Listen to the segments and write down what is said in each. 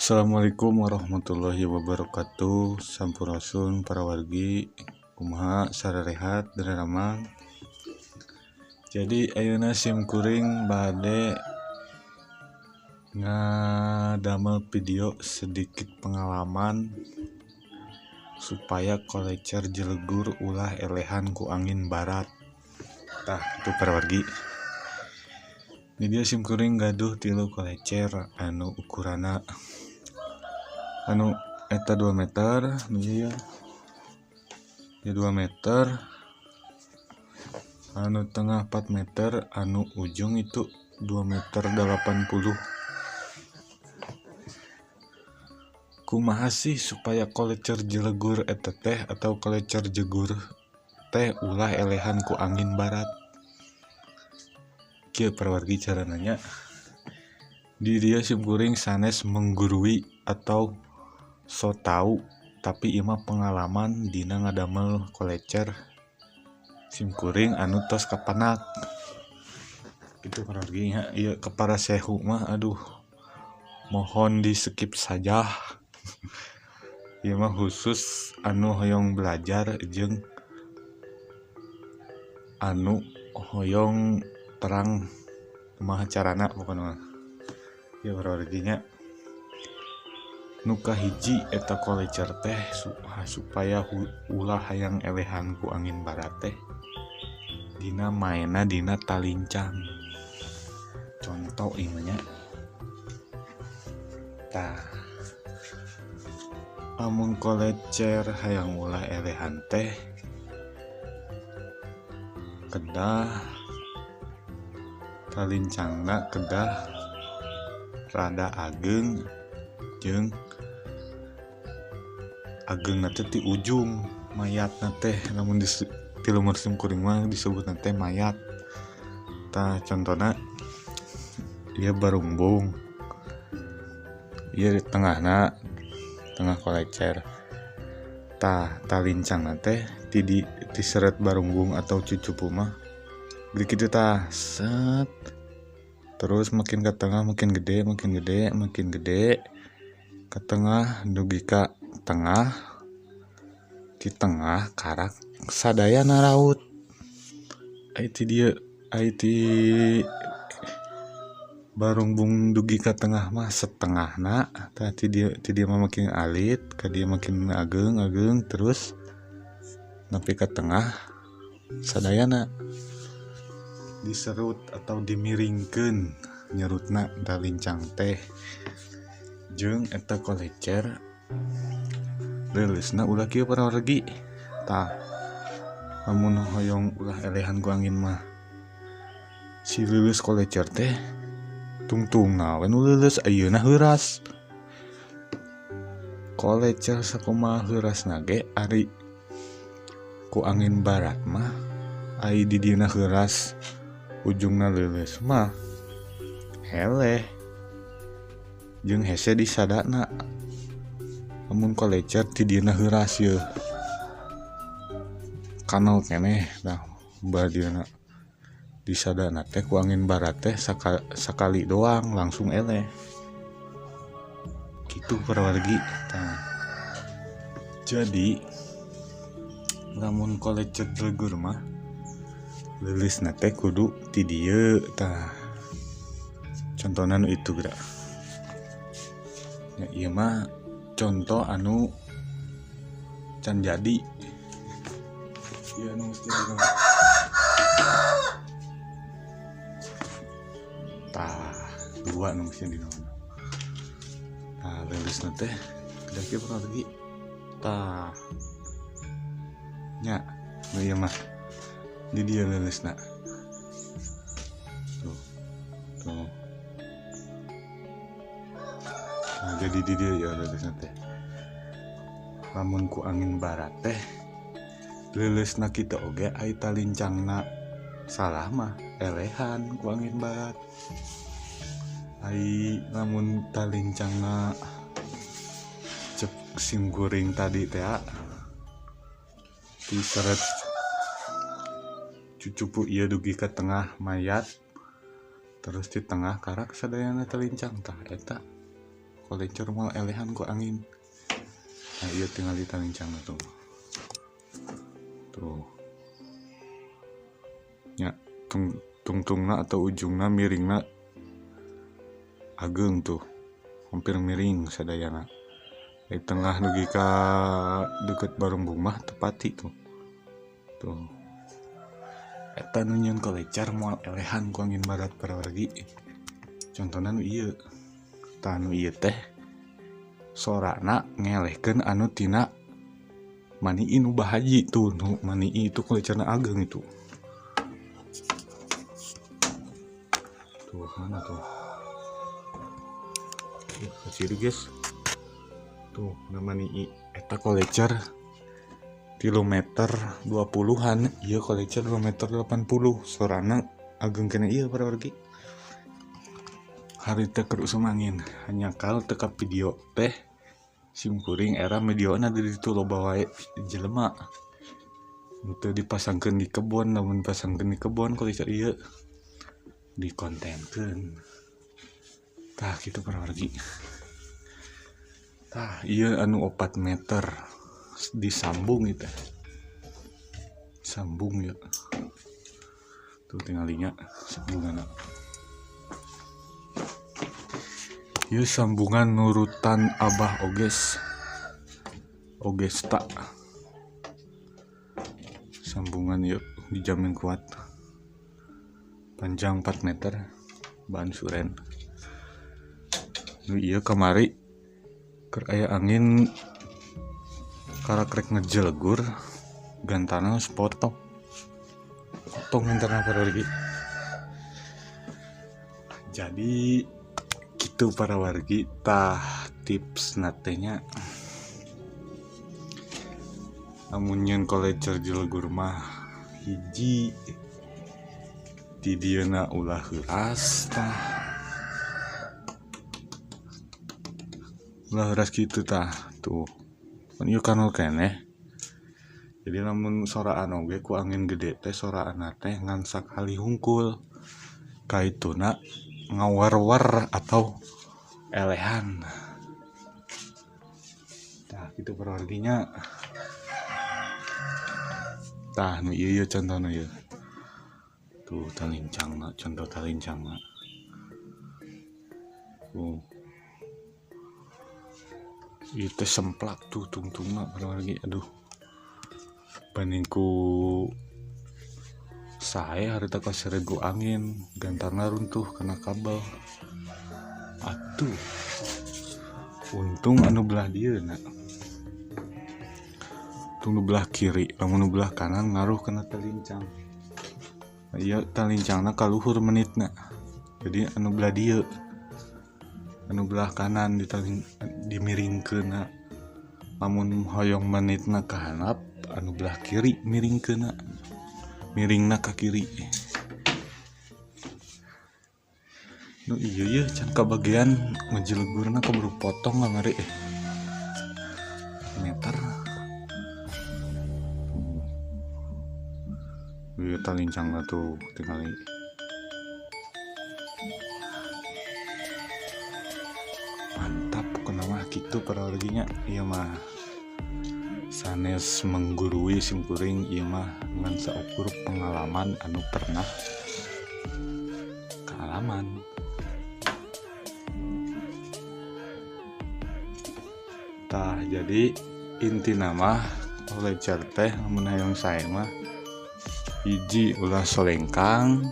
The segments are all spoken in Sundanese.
Assalamualaikum warahmatullahi wabarakatuh. Sampurasun para wargi, kumaha sarerehat daramang. Jadi ayeuna sim kuring bade ngadamel video sedikit pengalaman supaya kolecer jelegur ulah elehan ku angin barat. Tah itu para wargi. Ini dia sim kuring gaduh 3 kolecer anu ukuranna anu eta 2 meter, ini ya. Ini 2 meter. Anu tengah 4 meter, anu ujung itu 2 meter 80. Kumaha sih supaya kolecer jelegur eta teh atau kolecer jegur teh ulah elehan ku angin barat? Kieu parawargi cara nanya. Di dia sim kuring sanes menggurui atau so tau, tapi ieu mah pengalaman dina ngadamel kolecer sim kuring anu tos kapanak. Gitu parawargi nya, ieu ke para sehu mah aduh mohon di skip saja. Ieu mah khusus anu hoyong belajar jeung anu hoyong terang kumaha carana pokona mah. Ieu parawargi nya. Nu kahiji eta kolecer teh supaya ulah hayang elehan ku angin barat teh dina maena dina talincang. Contoh ieu mah nya. Tah amun kolecer hayang ulah elehan teh kedah talincangna kedah rada ageng jeung agengna teh ti ujung mayatna teh, lamun ti lumur sim kuring mah disebutna teh mayat. Tah contona ieu barungbung, ieu di tengahna, tengah kolecer. Tah talincangna teh ti di ti seret barungbung atau cucupu mah gede kitu tah, set. Terus makin ke tengah makin gede, makin gede, makin gede ke tengah dugi ka tengah, di tengah karak sadayana raut. Ai ti dieu, ai ti barungbung dugi ka tengah mah setengahna, tah ti dieu, ti dieu mah makin alit, ka dieu makin ageng, ageng terus nepi ka tengah sadayana diserut atau dimiringkeun nyerutna talincang teh. Jeung eta kolecer leuleusna ulah kieu para wargi. Tah lamun hoyong ulah elehan ku angin mah si leuleus kolecer teh tungtungna we nu leuleus ayeuna heuras. Kolecer sakumaha heurasna ge ari ku angin barat mah ai di dieuna heuras ujungna leuleus mah eleh jeung hese disadana. Lamun kolecer ti dieuna heuras yeuh kanal keneh. Nah badieuna disadana teh ku angin barat teh sakali doang langsung eleh gitu para wargi. Tah jadi lamun kolecer jelegur mah leuleusna teh kudu ti dieu. Tah contohna nu itu geura nya, ieu mah contoh anu can jadi. Ieu anu geus jadi mah. Tah dua nu geus jadi mah. Tah leuleusna teh geus kieu para wargi. Tah nya nu ieu mah di dieu leuleusna. Tuh tuh. Nah, jadi di dieu ya leuleusna teh. Lamun ku angin barat teh leuleusna kitu oge ai talincangna salah mah elehan ku angin barat. Ai lamun talincangna cep sim kuring tadi teh diseret cucupu ieu dugi ka tengah mayat, terus di tengah karak sadayana talincang. Tah eta kolecer moal elehan ku angin. Nah ieu tinggal ditalincangna tuh. Tuh. Nya tungtungna atau ujungna miringna ageng tuh. Hampir miring sadayana. Di tengah dugi ka deket barungbung mah tepati tuh. Tuh. Eta nu nyieun kolecer moal elehan ku angin barat para wargi. Contohna nu ieu. Tah nu ieu teh sorana ngelehkeun anu tina manii nu bahaji tuh, nu manii itu kolecerna ageng itu. Tuh mana tuh? Kecil guys. Tuh namani eta kolecer 3 meter 20-an, ieu kolecer 2 meter 80, sorana ageng kene ieu para wargi. Hari teh keur usum angin, hanya kal teu ka video teh simkuring era mediona di ditu loba wae jelema. Nu teu dipasangkeun di kebon, lamun dipasangkeun di kebon kolecer ieu dikontenkeun. Tah kitu para wargi. Tah ieu anu 4 meter disambung itu. Sambung ya. Tuh tingalinya sambunganna. Ieu sambungan nurutan Abah Oges. Ogesta. Sambungan yuk dijamin kuat. Panjang 4 meter, bahan suren. Nu ieu kamari keur aya angin karakrek ngejelegur gantana geus potong. Potong gantana para wargi. Jadi kitu para wargi tah tips natenya. Lamun nyeun kolecer jelegur mah hiji di dieuna ulah heuras tah. Ulah heuras kitu tah tuh. Kan ieu kanal keneh. Jadi lamun soraan oge ku angin gede teh soraanna teh ngan sakali hungkul. Kaituna ngawer-wer atau elehan. Tah kitu para warginya. Tah nu ieu ieu contohna ieu. Tuh talincangna, contoh talincangna. Tuh. Ieu teh semplak tuh tungtungna para wargi. Aduh. Banding ku sae harita kaseret ku angin, gantana runtuh kena kabel. Atuh. Untung anu belah dieu na. Untung nu belah kiri, lamun nu belah kanan ngaruh kena talincang. Ieu talincangna kaluhur menitna. Jadi anu belah dieu, anu belah kanan dimiringkeunna. Lamun hoyong menitna ka handap, anu belah kiri miringkeunna. Miringna ka kiri. Nu ieu yeuh can kabagian ngejelegurna keburu potong kamari. Meter. Ieu talincangna tuh tingali. Mantap pokona mah kitu para warginya. Ieu mah sanes menggurui simkuring, ieu mah ngan saukur pengalaman anu pernah kaalaman. Tah jadi intina mah kolecer teh lamun hayang sae mah hiji ulah solengkang.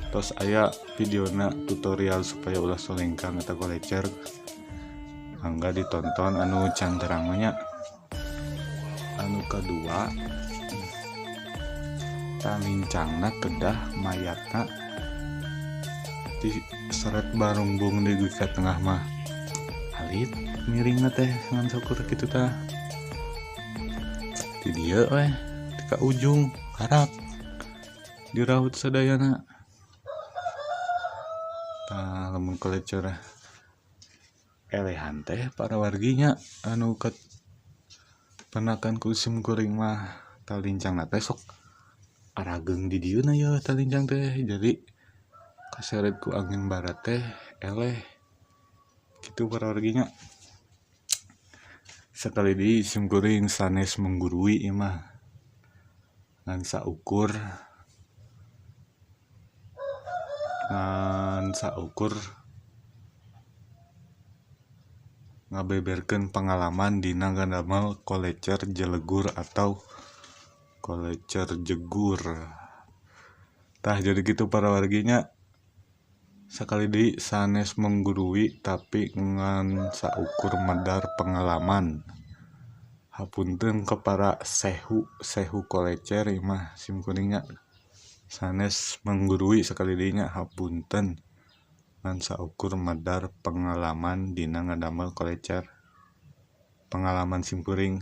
Tos aya videona tutorial supaya ulah solengkang eta kolecer. Mangga ditonton anu can terang mah nya. Anu kadua talincangna kedah mayatna diseret barungbung di ka tengah mah alit miringna teh ngan saukur kitu tah. Di dieu weh ka ujung karak diraut sadayana. Tah lamun kolecer elehan teh para warginya anu penakan ku simkuring mah talincangna teh sok arageng di dieuna yeuh talincang teh. Jadi kaseret ku angin barat teh eleh kitu Kitu para wargi nya. Sakali deui sim kuring sanes menggurui ieu mah ngan saukur ngabeberkeun pengalaman dina ngadamel kolecer jelegur atau kolecer jegur. Tah jadi kitu para wargi nya. Sakali deui sanes menggurui tapi ngan saukur medar pengalaman. Hapunten ke para sehu kolecer ieu mah sim kuring nya. Sanes menggurui sakali deui nya, hapunten ngan saukur medar pengalaman dina ngadamel kolecer. Pengalaman sim kuring.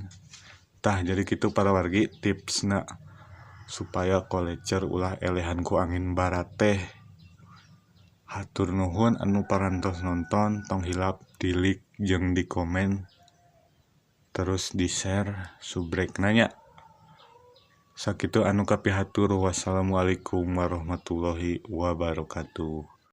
Tah jadi kitu para wargi tipsna supaya kolecer ulah elehan ku angin barat teh. Hatur nuhun anu parantos nonton, tong hilap di like jeung di komen terus di share subrek nanya. Sakitu anu kapihatur, wassalamualaikum warahmatullahi wabarakatuh.